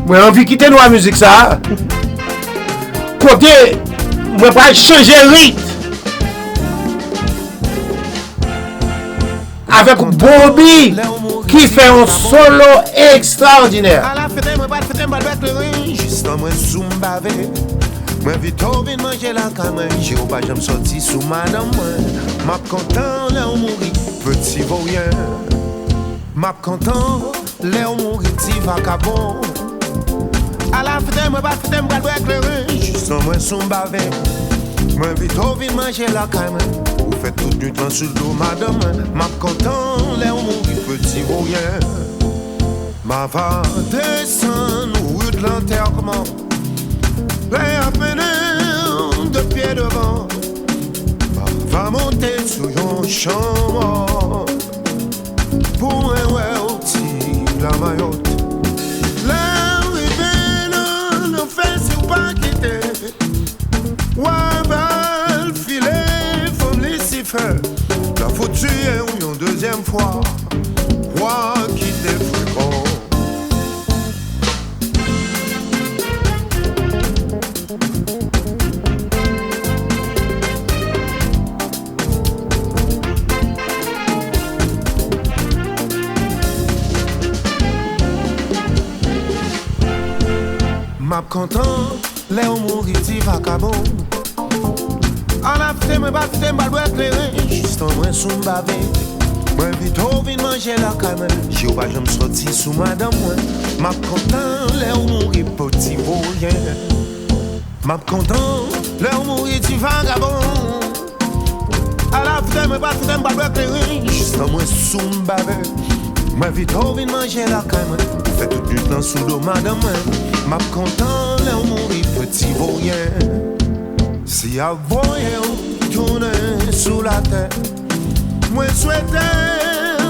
Mwen anvi kite nou a mizik sa a. Kote mwen pral chanje rit. Avèk Bobby ki fè yon solo ekstraòdinè. Ala fete, mwen pral fete, m pral bwè kleren. Jis tan mwen sou m bave. Mwen envite w vin manje lakay mwen. Je w pa janm sòti sou madanm mwen. M ap kontan lè w mouri, peti voryen. M ap kontan lè w mouri, ti vakabon. Ala fete, mwen pral fete, m pral bwè kleren. Jis tan mwen sou m bave. Mwen envite w vin manje lakay mwen. Ou fè tout nwit lan sou do madanm mwen. M ap kontan lè w mouri, peti voryen. M ava desann wout lantèkman. Lè y ap mennen w de pye devan. M ava monte sou yon chanmò. Pou mwen wè w ti lamayòt. Lè w rive nan lanfè, si w pa kite, w ava al file fanm Lisifè. M ap kontan lè w mouri ti vakabon. Ala fite mwen pa fite m pa dwe kleren. Jistan mwen sou m bave. Mwen envite w vin manje lakay mwen. Je w pa janm soti sou madanm mwen. M ap kontan lè w mouri poti voryen. M ap kontan lè w mouri ti vagabon. Ala foutan mwen pa foutan m pa dwe kleren. Jistan mwen sou m bave. Mwen envite w vin manje lakay mwen. Ou fè tout nwit lan sou do madanm mwen. M ap kontan lè w mouri peti voryen. Si y ap voye w tounen sou latè, mwen swete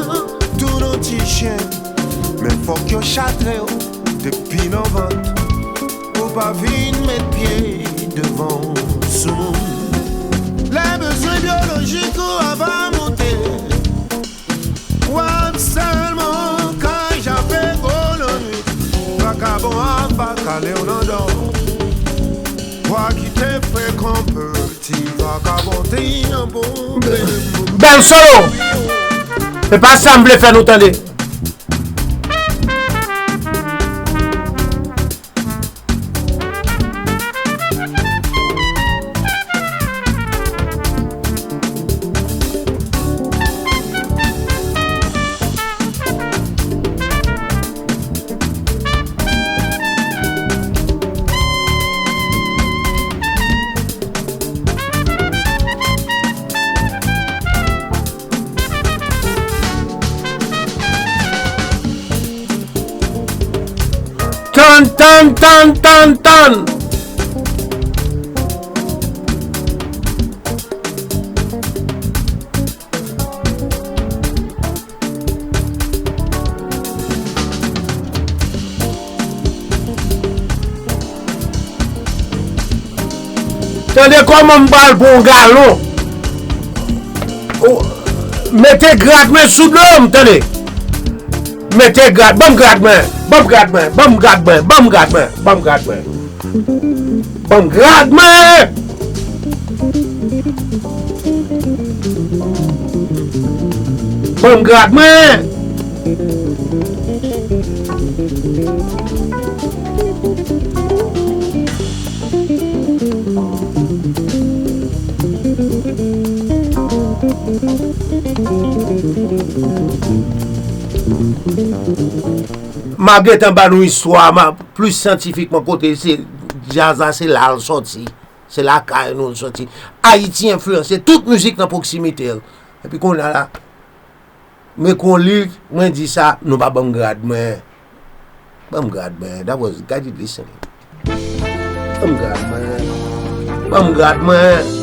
w tounen ti chen. Men fòk yo chatre w depi nan vant. Ou pa vin met pye devan w sou moun. Lè bezwen byolojik ou ava moute. W ap sèlman kay jape gwo lannwit. Vakabon ap vakale w nan dò. Wa kite frekan peti vakabon ti an bon. Bèl solo. Se pa sa m vle fè nou tande. Tann, tann, tann, tann, tann. Tande kòman m pral pran yon galon. Ou, mete grad mwen sou do m, tande. Mete grad, ban m grad mwen, ban m grad mwen, ban m grad mwen, ban m grad mwen, ban m grad mwen. Ban m grad mwen! Ban m grad mwen! M a gentan ba nou istwa, m a plis syantifikman kote se djaz la, se la l sòti. Se lakay nou l sòti. Ayiti enfliyanse tout mizik nan pwoksimite l. Epi kounye a la, men kon li, mwen di sa, nou pa ban m grad mwen. Ban m grad mwen. That was guided listening. Ban m grad mwen. Ban m grad mwen.